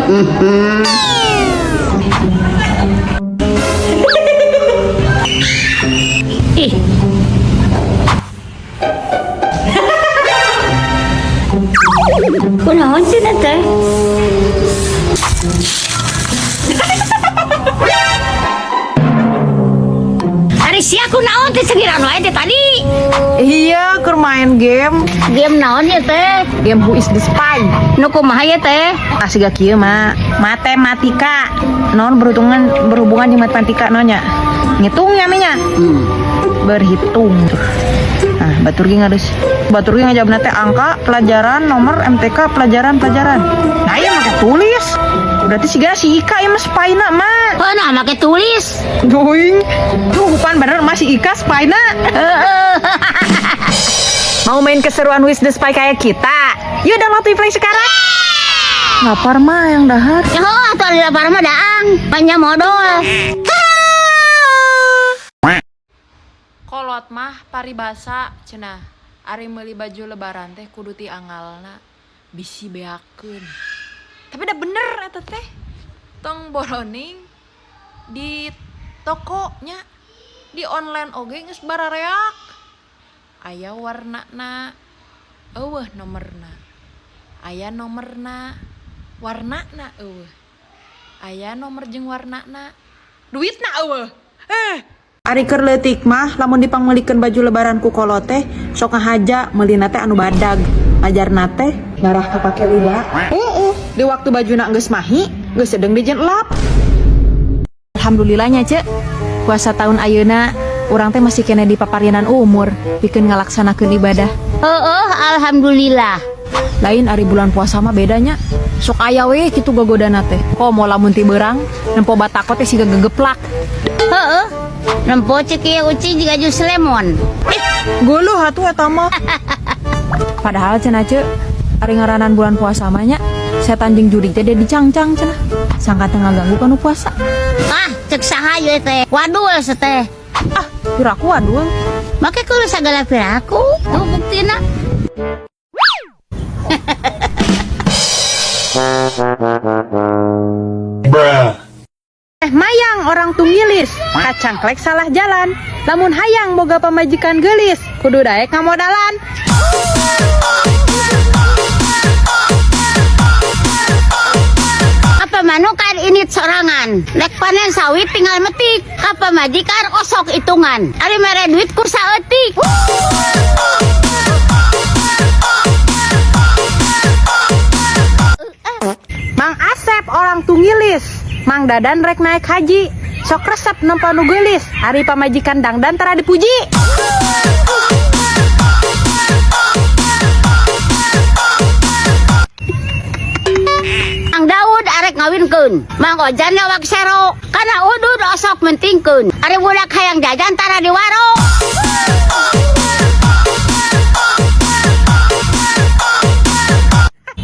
Ih. Kunaon cenah teh? Ari sia kunaon teh cengiran wae teh tadi? Iya, keur main game. Game naon ya teh? Game Who is the Spy. Nu kumaha ya teh? Ah, siga kieu mah. Matematika. Non berhubungan berhubungan jeung matematika nonya. Ngitung ya nya. Berhitung tuh. Nah, batur ge ngarus. Batur ge ngajawabna teh angka, pelajaran, nomor, MTK, pelajaran, pelajaran. Nah, ieu make tulis. Berarti siga si Ika ieu mah spyna mah. Oh, nah make tulis. Doing. Tuh, pan bener masih Ika spyna. Mau main keseruan Who is the Spy kayak kita? Yuk download WePlay sekarang. Lapar mah yang dahar. Ya heuh atuh ari lapar mah daang, panjang modal. Kolot mah paribasa cenah ari meuli baju lebaran teh kudu ti anggalna bisi beakeun. Tapi dah bener eta teh. Tong boroning di tokonya di online oge geus barareak. Aya warnana, euweuh nomorna. Aya nomorna, warnana euweuh. Aya nomor jeung warnana, duitna euweuh. Eh. Ari keur leutik mah lamun dipangmeulikeun baju lebaran ku kolot teh sok ngahaja meulina teh anu badag. Ajarna teh ngarah kapake lila. Heeh, di waktu bajuna geus mahi, geus sedeng dijieun elap. Alhamdulillahnya, Cek. Puasa tahun ayeuna urang teh masih keneh di paparinan umur pikeun ngalaksanakeun ibadah. Heeh, alhamdulillah. Lain ari bulan puasa mah bedanya. Sok aya we kitu gogodana teh. Komo lamun ti beurang nempo batako teh siga gegeplak. Heeh. Nempo cek ieu ucing jiga jus lemon. Geuleuh atuh eta mah. Padahal cenah Ceu, ari ngaranan bulan puasa mah nya setan jeung jurig teh dia dicangcang cenah. Sangka teu ngaganggu kanu puasa. Ah, cek saha ieu teh? Wadul seteh. Ah, piraku wadul. Make kudu sagala piraku. Tuh buktina. Eh mayang orang tunggilis, kacangklek salah jalan. Lamun hayang boga pamajikan geulis, kudu daek ngamodalan. Apa manukan ini sorangan. Rek panen sawit tinggal metik. Apa majikan osok hitungan. Ari mere duit ku saeutik. Mang Asep orang tunggilis, Mang Dadan rek naik haji. Sok resep nempo nu geulis, ari pamajikan dangdan tara dipuji. Mang Daud arek ngawinkeun. Mang Ojan nyawak sero. Kana udud osok mentingkeun. Ari budak hayang jajan tara diwaro.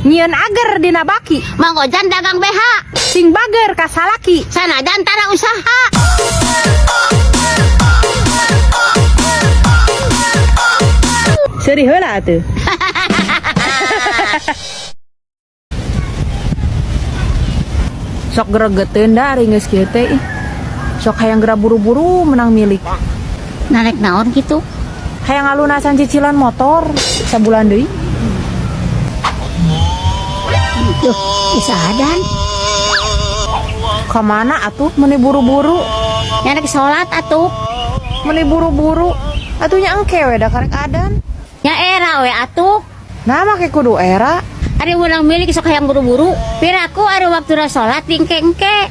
Nyieun ager dina baki, Mang Ojan dagang BH. Sing bager ka salaki. Sanajan tara usaha. Seuri heula atuh. Sok gregeteun da ari geus kieu teh ih. Sok hayang geura buru-buru menang milik. Narek naon kitu? Hayang ngalunasan cicilan motor sabulan deui. Duh, bisa adan. Kamana atuh meuni buru-buru? Nyarek salat atuh. Meuni buru-buru. Atuh nya engke we da karek adan. Nya era we atuh. Nah make kudu era. Ari menang milik sok hayang buru-buru. Piraku ari waktu salat dingke-engke.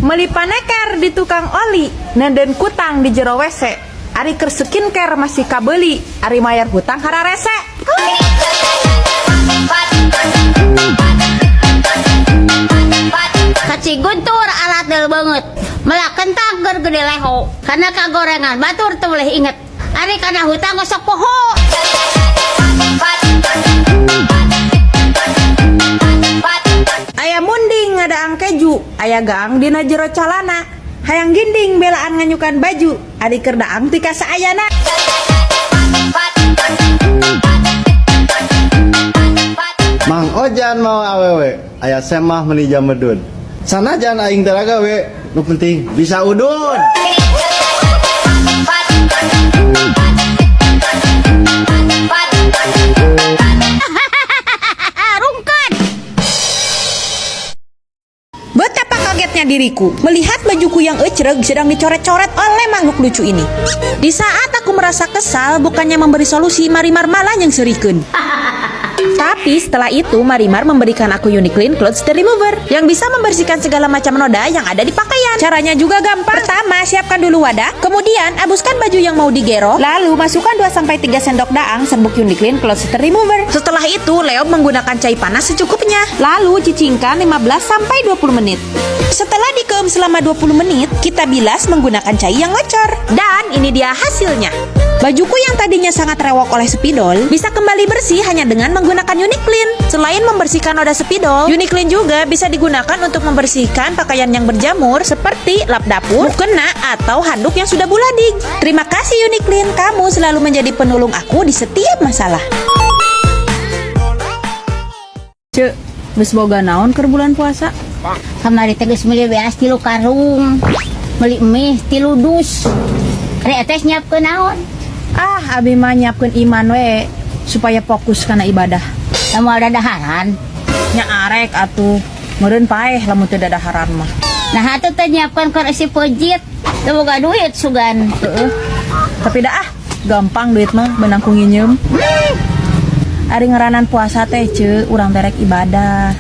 Meuli paneker di tukang oli, nenden kutang di jero WC. Ari keur skincare masih kabeuli, ari mayar hutang hararese. Kaci guntur alat del banget. Melak kentang keur gede leho. Karena kagorengan batur teu boleh inget. Ari kana hutang osok poho. Aya munding ngadaang keju, aya gaang dina jero calana. Hayang ginding belaan nganyukan baju, ari keur daang ti kasaayana. Kasep mah meuni jamedud. Sanajan aing teu gawe, nu penting bisa udud. Rungkad. Betapa kagetnya diriku melihat bajuku yang ecreg sedang dicoret-coret oleh makhluk lucu ini. Di saat aku merasa kesal, bukannya memberi solusi, Marimar malah yang serikeun. Tapi setelah itu Marimar memberikan aku Uniclean Clothes Stain Remover yang bisa membersihkan segala macam noda yang ada di pakaian. Caranya juga gampang. Pertama, siapkan dulu wadah. Kemudian, abuskan baju yang mau digeroh. Lalu, masukkan 2-3 sendok daang serbuk Uniclean Clothes Stain Remover. Setelah itu, Leo menggunakan cai panas secukupnya. Lalu, cicingkan 15-20 menit. Setelah dikeum selama 20 menit, kita bilas menggunakan cai yang ngocor. Dan ini dia hasilnya. Bajuku yang tadinya sangat rewok oleh spidol bisa kembali bersih hanya dengan menggunakan Uniclean. Selain membersihkan noda spidol, Uniclean juga bisa digunakan untuk membersihkan pakaian yang berjamur seperti lap dapur, mukena, atau handuk yang sudah buladig. Terima kasih Uniclean, kamu selalu menjadi penolong aku di setiap masalah. Cek, geus boga naon keur bulan puasa? Kamari teh geus meuli beas 3 karung. Meuli mie 3 dus. Ari eta nyiapkeun naon? Ah, abi mah nyiapkeun iman we supaya fokus kana ibadah. Moal dadaharan. Nya arek atuh. Meureun paeh lamun teu dadaharan mah. Nah, atuh teh nyiapkeun keur isi peuncit. Teu boga duit sugan. Heeh. Tapi dah ah, gampang duit mah beunang ku nginyeum. Ari ngaranan puasa teh ce, urang terek ibadah.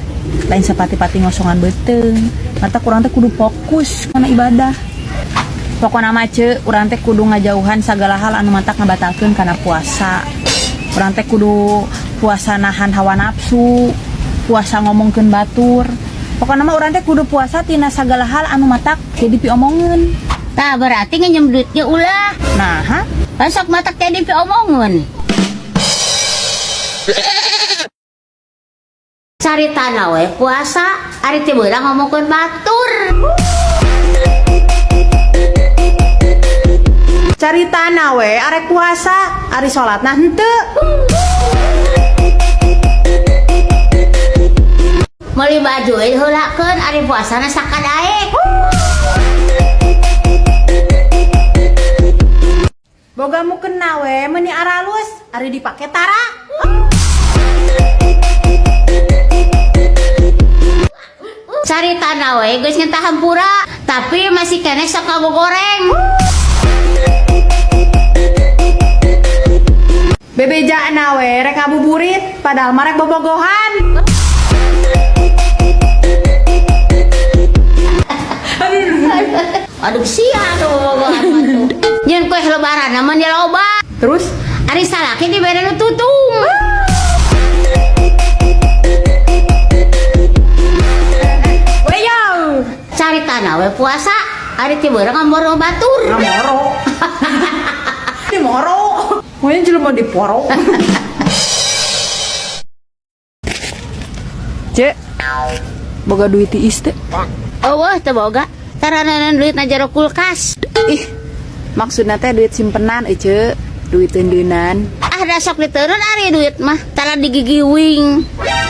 Lain sapati-pati ngosongan beuteung. Matak urang teh kudu fokus kana ibadah. Pokona mah ce, urang teh kudu ngajauhan sagala hal anu matak ngabatalkeun kana puasa. Urang teh kudu puasa nahan hawa nafsu, puasa ngomongkeun batur. Pokona mah urang teh kudu puasa tina sagala hal anu matak jadi piomongeun. Tah berarti nginjem duit ge ulah. Nah, ha? Kan sok matak jadi piomongeun. Caritana we puasa, ari teu beurang ngomongkeun batur. Caritana we arek puasa, ari salatna henteu. Meuli baju we diheulakeun, ari puasana sakadaek. Boga mukena we meuni aralus, ari dipake tara. Caritana we geus nyentah hampura, tapi masih keneh sok ngagogoreng. Bebejana we rek ngabuburit, padahal mah rek bobogohan. Aduh sia tuh bobogohan mah tuh. Nyeun kue lebaran mah nya loba. Terus ari salaki dibere nu tutung. Weyo. Caritana we puasa, ari teu beurang ngamoro batur. Ngamoro. Di moro. Pokoknya jelema diporo. Cek, boga duit tiis teh? Eueuh teu boga. Tarananan duit na jero kulkas. Ih, maksudna teh duit simpenan ece, duit teundeunan. Ah, da sok diteurun ari duit mah, tara digigiwing.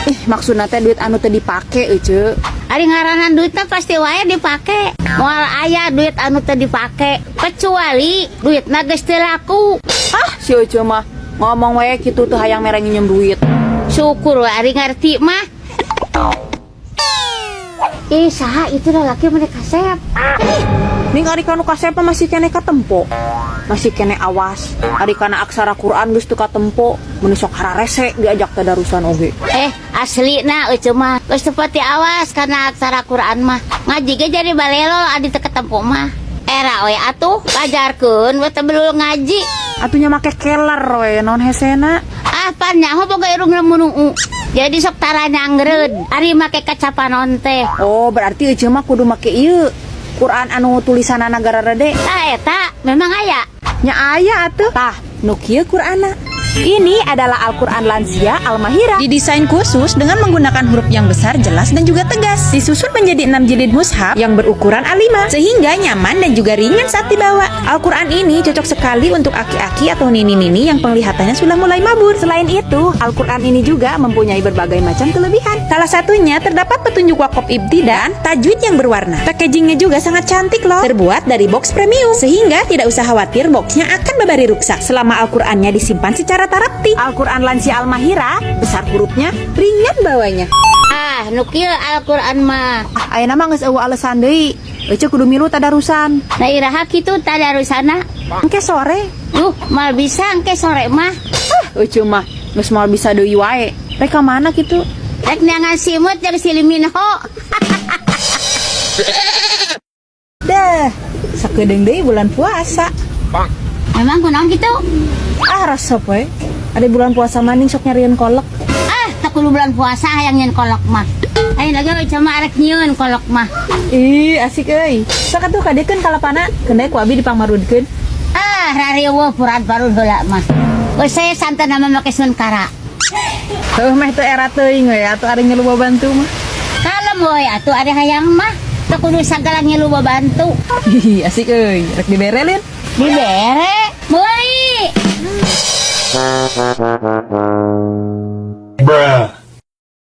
Ih, maksudna teh duit anu teu dipake ece. Ari ngaranan duit mah pasti wae dipake. Moal aya duit anu teu dipake, kecuali duitna geus teu laku. Ah, si ece mah ngomong wae kitu teu hayang mere nginjem duit. Syukur we ari ngarti mah. Ih, saha itu lalaki mah kasep. Ning ari kanu kasep mah masih keneh katempo. Masih keneh awas. Ari kana aksara Quran geus teu katempo, mun sok hararese diajak tadarusan oge. Aslina ece mah geus teu pati awas kana aksara Quran mah. Ngaji ge jadi balelo adi teu katempo mah. Era we atuh pajarkeun we teu belul ngaji. Atuh nya make keler we naon hesena. Ah, pan nyaho boga irungna munuu. Jadi sok tara nyangreud ari make kacapanon teh. Oh, berarti ece mah kudu make ieu Quran anu tulisanana gararede. Tah eta memang aya. Nya aya atuh. Tah, nu kieu Qur'anna. Ini adalah Al-Quran Lansia Al-Mahira. Didesain khusus dengan menggunakan huruf yang besar, jelas, dan juga tegas. Disusun menjadi 6 jilid mushaf yang berukuran A5, sehingga nyaman dan juga ringan saat dibawa. Al-Quran ini cocok sekali untuk aki-aki atau nini-nini yang penglihatannya sudah mulai mabur. Selain itu, Al-Quran ini juga mempunyai berbagai macam kelebihan. Salah satunya terdapat petunjuk wakaf ibtida dan tajwid yang berwarna. Packagingnya juga sangat cantik loh. Terbuat dari box premium, sehingga tidak usah khawatir boxnya akan babari rusak selama Al-Qurannya disimpan secara tarapti. Al-Quran Lansia Al-Mahira, besar hurufnya, ringan bawanya. Ah, nu kieu Al-Qur'an mah. Ah, ayeuna mah geus euweuh alasan deui. Ece kudu milu tadarusan. Nah, iraha kitu tadarusana? Engke sore. Duh, mal bisa engke sore mah. Ah, Ece mah geus moal bisa deui wae. Rek ka mana kitu? Rek neangan simut jeung si Liminho. Dah, sakedeung deui bulan puasa. Memang kunaon kitu? Ah, resep we. Ada bulan puasa maning sok nyarian kolek. Ah, tak kudu bulan puasa hayang nyieun kolok mah. Ayo lagi we cuma arek nyieun kolok mah. Ih, asik euy. Sok atuh kadiekeun kalapana, kendai ku abi dipangmarudkeun. Ah, rariweuh puran parun heula mah. Geus saya santan nama make sun kara. Heuh, meh teu era teuing we atuh ari ngilu babantu mah. Kalem we atuh ari hayang mah. Teu kudu sagala ngilu babantu. Ih, asik euy. Rek diberelin. Dibere, meuli.